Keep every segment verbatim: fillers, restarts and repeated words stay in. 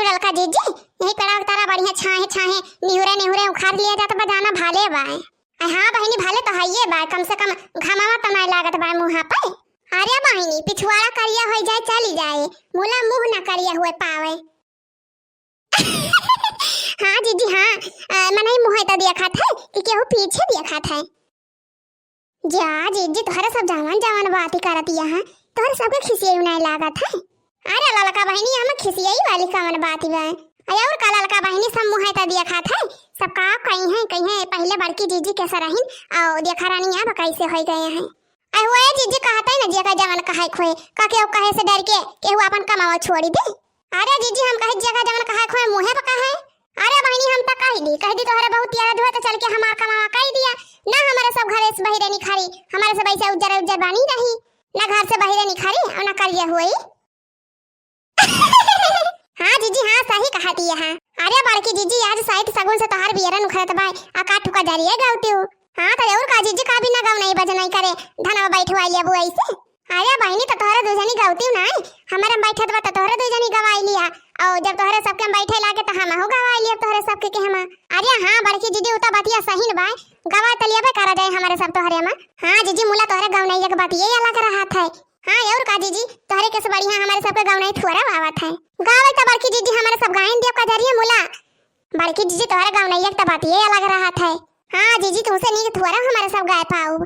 ललका जीजी, यही पेड़वा के तरा बढ़िया छाहे छाहे निहुरे निहुरे उखाड़ लिया जात बा, जाना भाले बाय। अ हाँ बहिनी, भाले तो हइये बाय, कम से कम घमावा तो नाय लागत बाय मुँहा पे। अरे बहिनी, पिछवाड़ा करिया होइ जाए चली जाए, मुला मुँह ना करिया हुए पावे। हाँ जीजी हाँ, अ, मनई मुँहे तो देखत है कि केहू पीछे देखत है। जा जीजी, तोहरे सब जवन जवन बाती करत यहाँ, तोहरे सबके खिसियाई नाय लागत है। अरे ललका बहिनी, हम खिसियाई वाली कवन बाती बा? अरे और का ललका बहिनी, सब मुँहे तो देखत है, सब का कही है, कही है पहले बड़की जीजी कैसे रहिन, और देखा रानी अब कैसे होइ गए हैं। अरे हुए जीजी कहत है ना, जेका जवन कहे खोए, का केहू कहे से डर के केहू अपन कमावा छोड़ी दे? अरे जीजी, हम कहे जेका जवन कहे खोए मुँहे पे कहे। अरे बहिनी, हम तो कह दी, कह दी तोहरे बहुत याद हुआ तो चल के हमार कमावा कह दिया। ना हमारे सब घरे से बहिरे निखारी, हमारे सब ऐसे उज्जर उज्जर बानी रही, ना घर से बहिरे निखारी और ना करिया हुई। हाँ जीजी, हाँ सही कहत ही है। अरे बड़की जीजी, आज साइट सगुन से तोहार बियरन उखरत बाय, आ का ठुका जरिए गवती हूँ। हाँ तो और का जीजी, का बिना गवनई बजनई करे धनवा बैठवाई लेबू ऐसे? अरे बहिनी, तो तोहरे दू जनी गवती नाय, हमारे में बैठत बा तो तोहरे दू जनी गवाई लिया, और जब तोहरे सबके में बैठे लागे तो हमहू गवाई लिया तोहरे सबके के हमा। अरे हाँ बड़की जीजी, उ तो बतिया सही न बाय, गवा तो लियबे करा जाए हमारे सब तोहरे में। हाँ जीजी, मुला तोहरे गवनैया के बतिये अलग रहत है। हाँ और का जीजी, तोहरे के से बढ़िया हमारे सबके गवनई थुअरा आवत है। गावे तो बड़की जीजी हमारे सब गायन देव का जरिए मुला। बड़की जीजी, तोहरे गवनैया के तो बतिये अलग रहत है। हाँ जीजी, तुमसे नीक थुअरा हमारे सब गाय पाऊ।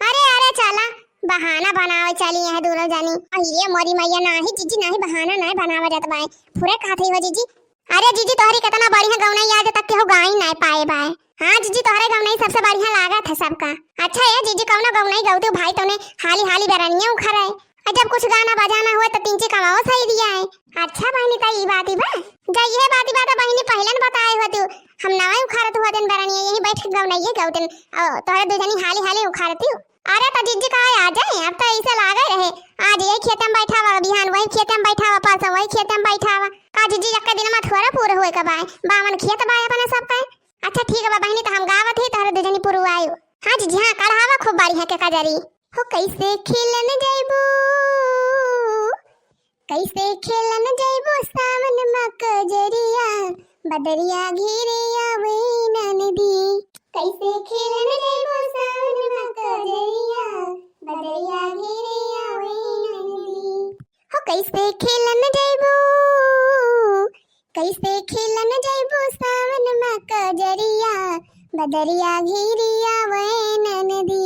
अरे अरे चला, बहाना बनावे चली है दोनों जनी। अरे मोरी मैया, नाही जीजी, नाही बहाना नाही बनावा जात बाय। फुरे कहत ही हो जीजी। अरे जीजी, तोहरी कितना बढ़िया गवनई आज तक केहू गाई नाही पाए बाय। हाँ जीजी, तोहरे गवनई सबसे बढ़िया लागत है सबका। अच्छा ए जीजी, कौनो गवनई गवती भाई तोने हाली हाली बेरनिया उखा रहे। आ जब कुछ गाना बजाना हुए तो तीन ची कमाओ सही दिया है। अच्छा बहिनी, त ई बात ही बा। जा इहे बात ही बा त बहिनी, पहिले न बताए होती, हम नवाई उखाड़त हुआ दिन बेरनिया, यही बैठ के गवनइये गवतन। ओ, तोहरे दू जनी हाली हाली उखाड़ती। अरे त जीजी का आ जाए, अब तो ऐसे लागे रहे, आज यही खेते में बैठावा, बिहान वही खेते में बैठावा, परसों वही खेते में बैठावा। का जीजी, एक दिन में थोड़ा पूरा हुए का बाय, बावन खेत बाय अपने सब का। अच्छा ठीक बा बहिनी, त हम गावत ही, तोहरे दू जनी पुरवायु। हाँ जीजी हाँ, कढ़ावा खूब बारी है के कजरी। हो कैसे खेलन जइबू, कैसे खेलन जइबू सावन मा कजरिया, बदरिया घिरे आवे ननदी। कैसे खेलन जइबू सावन मा कजरिया, बदरिया घिरे आवे ननदी। हो कैसे खेलन जइबू, कैसे खेलन जइबू सावन मा कजरिया, बदरिया घिरे आवे ननदी।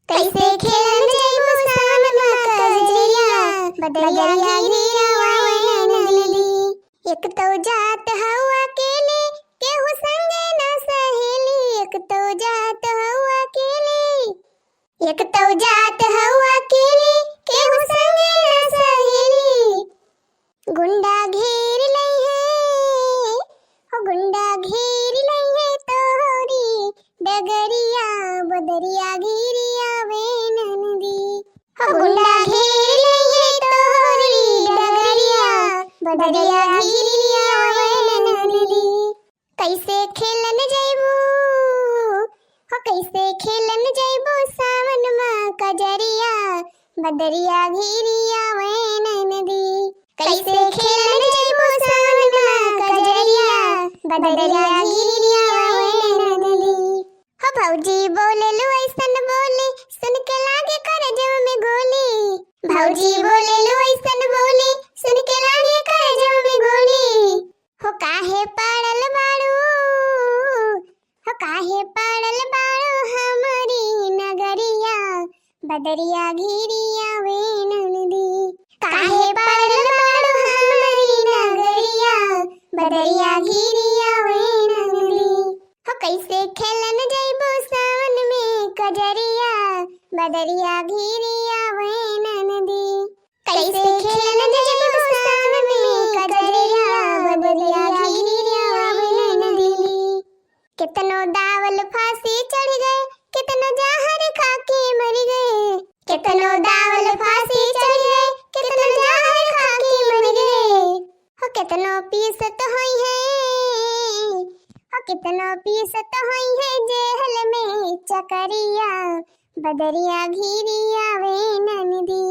कैसे खेलन जइबू सावन मा कजरिया, बदरिया घिरे आवे ननदी। एक तो जात हऊ अकेले, केहू संगे ना सहेली। एक तो जात हऊ अकेले, एक तो जात हऊ अकेले, केहू संगे ना सहेली। गुंडा घेर लइहे, हो गुंडा घेर लइहे तोहरी डगरिया, बदरिया घिरे आवे ननदी। हो गुंडा घेर लइहे तोहरी डगरिया, बदरिया घिरे आवे ननदी। कैसे खेलन जइबू, हो कैसे खेलन जइबू सावन मा कजरिया, बदरिया घिरे आवे ननदी। कैसे खेलन जइबू सावन मा कजरिया, बदरिया घिरे आवे ननदी। हो भौजी बोलेलू ऐसन बोली, सुन के लागे करजवा में गोली। भौजी बोलेलू ऐसन बोली, सुन के लागे करजवा में गोली। हो काहे पड़ल बाड़ू, हो काहे पड़ल बाड़ू हमरी नगरिया, बदरिया घिरे आवे ननदी। काहे पड़ल बाड़ू हमरी नगरिया, बदरिया घिरे आवे ननदी। हो कैसे खेलन जइबू सावन में कजरिया, बदरिया घिरे आवे ननदी। कैसे खेलन जइबू सावन में कजरिया, बदरिया घिरे आवे ननदी। कितनो दावल फांसी चढ़ गए, कितनो जहर खा के मर गए। कितनो दावल फांसी चढ़ गए, कितनो जहर खा के मर गए। हो कितनो पीसत होई है, हो कितनो पीसत होई है जेहल में चकरिया, बदरिया घिरे आवे ननदी।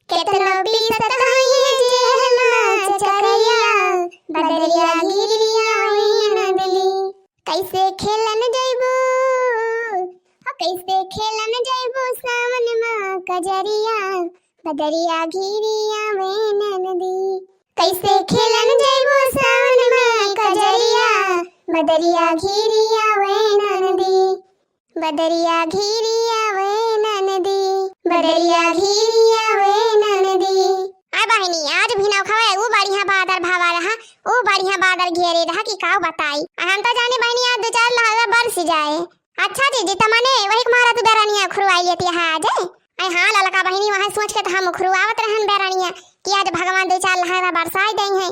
कितनो पीसत होई है जेहल में चकरिया, दरिया घिरिया वे नंदी, कैसे खेलन जइबू, हो कैसे खेलन जइबू सावन मा कजरिया, बदरिया घिरिया वे नंदी। कैसे खेलन जइबू सावन मा कजरिया, बदरिया घिरिया वे नंदी। बदरिया घिरिया वे नंदी, बदरिया घिरिया वे नंदी। आ बहिनी, आज भी नौखवा ऊ बढ़िया बादर भावा रहा, ऊ बढ़िया बादर घेरे रहा कि काउ बताई। आ हम तो जाने बहिनी, आज दो चार लहरा बरस जाए। अच्छा जीजी, त मने वही कुमारा तू बेरनिया खुरवाई लेती है आज, हैं? अरे हाँ ललका बहिनी, वहाँ सोच के तो हम खुरवावत रहन बेरनिया कि आज भगवान दो चार लहरा बरसाई देइहैं।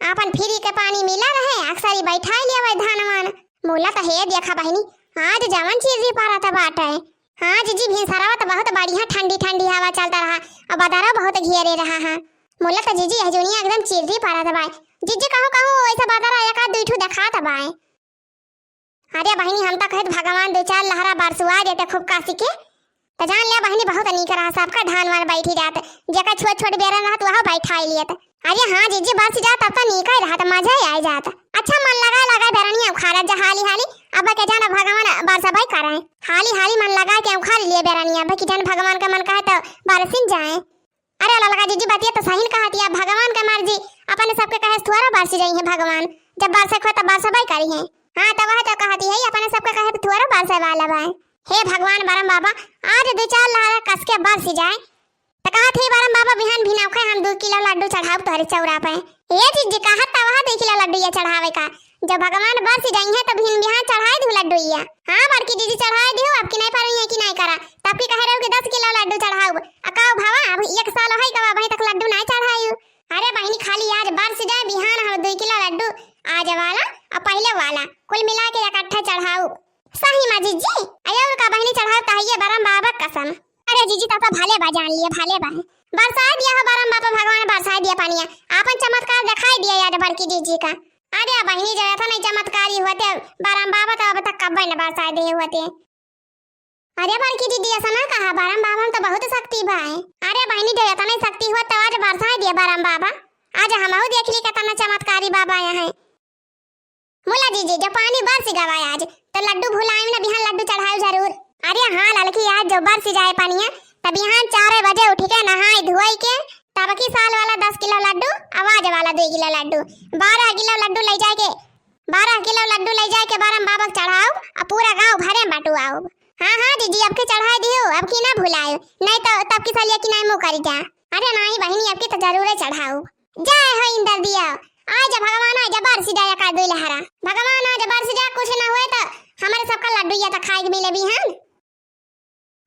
आपन फ्री के पानी मिला रहे, अक्सर ही बैठाई लिया वही धानवान। मोला त हे देखा बहिनी, आज जवन चीजी परत बाटे। हाँ जीजी, भिनसरवा त बहुत बढ़िया ठंडी ठंडी हवा चलता रहा, और बदरा बहुत घेरे रहा है। मोला त जीजी, यह दुनिया एकदम चीजी परत बाय। जीजी, कहूँ कहूँ वैसा बदरा एक आध दुई ठू देखात बाय। अरे बहिनी, हम त कहत भगवान दो चार लहरा बरसुआ देते खूब कासी के, त जान लिया बहिनी, बहुत नीक रहा, सबका धान वान बैठी जात, जेका छोट छोट बेरन रहत, वह बैठाई लियत। अरे हाँ जीजी, बरस जात तब त नीक ही रहत, मजा ही आ जात। अच्छा मन लगा लगा बेरनिया उखाड़त जा हाली हाली, अब के जाना भगवान बरसबै करे, हाली हाली मन लगा के उखाड़ लिए बेरनिया, अब कि जान भगवान का मन कहे तो बरसिन जाए। अरे ललका जीजी, बतिया तो सही न कहत या, भगवान के मर्जी, अपने सबके कहे थोड़ा बरस जाई है भगवान, जब बरसे को तो बरसबै करी है। हाँ तो वह तो कहती है, अपने सबके कहे थोड़ा बरसे वाला बा। हे भगवान बरम बाबा, आज दो चार लहरा कस के बरस जाए। त कहत ही बरम बाबा, बिहान भिनौखे हम दो किलो लड्डू चढ़ाउब तोहरे चौरा पे। ए जीजी, कहत त वह दो किलो लड्डू ये चढ़ावे का, जब भगवान बरस जाई है तो बिहान बिहान चढ़ाई दू लड्डू ये। हाँ बड़की जीजी, चढ़ाई दियो, अब की नहीं पर कि नहीं करा, तब की कहे रहो कि दस किलो लड्डू चढ़ाउब। अकाओ भावा, अब एक साल है कब अभी तक लड्डू नहीं चढ़ायु। अरे बहिनी, खाली आज बरस जाए, बिहान हम दो किलो लड्डू आज वाला और पहले वाला कुल मिला के इकट्ठा चढ़ाउब। सही मा जीजी, अरे और का बहिनी, चढ़ाउब त हइये बरम बाबा कसम। अरे जीजी, तब तो भले बा, जान लिए भले बा। बरसाए दिया हो बरम बाबा, भगवान बरसाए दिया पानिया, आपन चमत्कार दिखाई दिया यार बड़की जीजी का। अरे बहिनी, जब इतना चमत्कारी होते बरम बाबा, तो अब तक कब्बे न बरसाए दिए होते। अरे बड़की दीदी, ऐसा ना कहा, बरम बाबा में तो बहुत शक्ति बा है। अरे बहिनी, जब इतना शक्ति हुआ तो आज बरसाए दिए बरम बाबा, आज हमहू देख ली कितना चमत्कारी बाबा यहाँ है। मुला जीजी, जब पानी बरस गवा आज, तो लड्डू भुलाए ना, बिहान लड्डू चढ़ाए जरूर। अरे हाँ ललकी, आज जो बरस जाए पानिया, तब बिहान चार बजे उठ के नहाए धोए के, तब की साल वाला दस किलो लड्डू, आवाज वाला दो किलो लड्डू, बारह किलो लड्डू ले जाए के, बारह किलो लड्डू ले जाए के बरम बाबा के चढ़ाउब, आ पूरा गाँव भरे में बटुआउब। हाँ हाँ जीजी, अब के चढ़ाए दियो, अब की ना भुलाए, नहीं तो तब की सालिया की नहीं मुँह करी जा। अरे नहीं बहिनी, अब की तो जरूर चढ़ाउब। जय हो इंद्र दिया, आज भगवान आज बरस जाए का दुई लहरा। भगवान आज बरस जाए, कुछ ना हुए तो हमारे सबका लड्डू या तो खाए के मिले बिहान।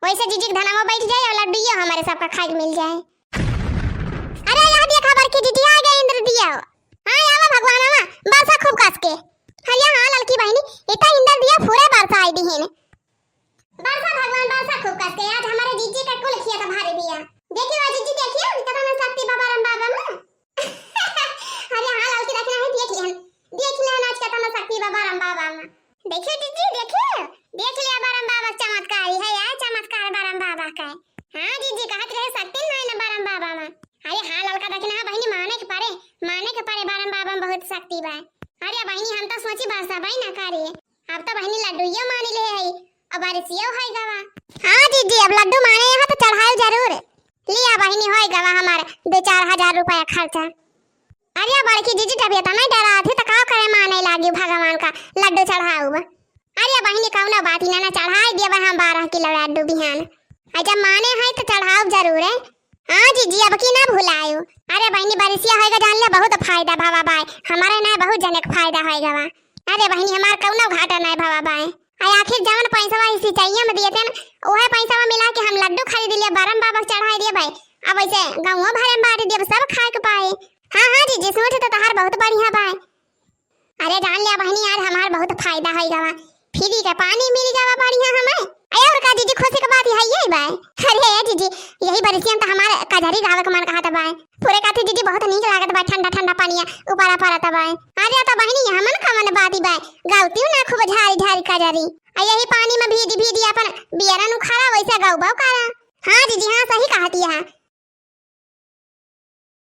वैसे जीजी के धनवा बैठ जाए और लड्डू ये हमारे सबका खाए के मिल जाए। अरे यहाँ देखा बड़की दीदी, आ गए इंद्र दिया। हाँ आवा भगवान आवा, बरसा खूब कस के। अरे हाँ ललकी बहिनी, इतना इंद्र दिया पूरे बरसाए दिहिन। बरसा भगवान, बरसा खूब कस के, आज हमारे जीजी का कुल खिया था भारी दिया। देखियो जीजी, देखियो कितना शक्ति बाबा राम बाबा में। अरे हाँ ललकी, देखना है, देख लिया, देख लिया आज कितना शक्ति बाबा राम बाबा में। देखियो जीजी, देखियो, देख लिया बरम बाबा चमत्कारी है यार, चमत्कार बरम बाबा का है। हाँ जीजी, कहत रहे शक्ति नहीं ना बरम बाबा में। अरे हाँ ललका, देखना है बहिनी, माने के परे, माने के परे बरम बाबा में बहुत शक्ति बा। अरे बहिनी, हम तो सोची बरसबै ना करे, अब तो बहिनी लड्डुइयो मानी ले है, अब बरसियो है गवा। हाँ जीजी, अब लड्डू माने यहाँ तो चढ़ाए जरूर। लिया बहिनी, होई गवा हमार दो चार हजार रुपया खर्चा। अरे बड़की जीजी, तबियत नहीं डरा थी तो का करे, माने लागी भगवान का लड्डू चढ़ाउब। अरे बहिनी, कौनो बात ही ना, ना चढ़ाई देबे हम बारह किलो लड्डू बिहान। आ जब माने है तो चढ़ाउब जरूर है। हाँ जीजी, अब की ना भुलायु। अरे बहिनी, बरिसिया होएगा जान ले, बहुत फायदा भवा बाय, हमारे ना बहुत जने के फायदा होएगा बा। अरे बहिनी, हमार कौनो घाटा नहीं भवा बाय। आ आखिर जवन पैसवा इसी चाहिए में दिए थे ना, वह पैसवा मिला के हम लड्डू खरीद लिए, बरम बाबा के चढ़ाई दिए भाई। अब ऐसे गाँव भरे में बांट दिए, सब खाए के पाए। हाँ हाँ जीजी, सोच तो तहार बहुत बढ़िया बाय। अरे जान लिया बहिनी, आज हमार बहुत फायदा होई गवा, फ्री के पानी मिल गवा बढ़िया हमें। अरे और का जीजी, खुशी के बात है ये बाय। अरे जीजी, यही बरिसियन तो हमार कजरी गावे के मन कहत बाय। पूरे काठी जीजी, बहुत नीक लागत बा, ठंडा ठंडा पानिया ऊपरा परत बा। अरे तो बहिनी, हमन कवन बात बा, गावती ना खूब झारी झारी कजरी। आ यही पानी में भीजी भीजी अपन बियरन उखाड़ा, वैसे गौबो करा। हाँ जीजी, हाँ सही कहती है।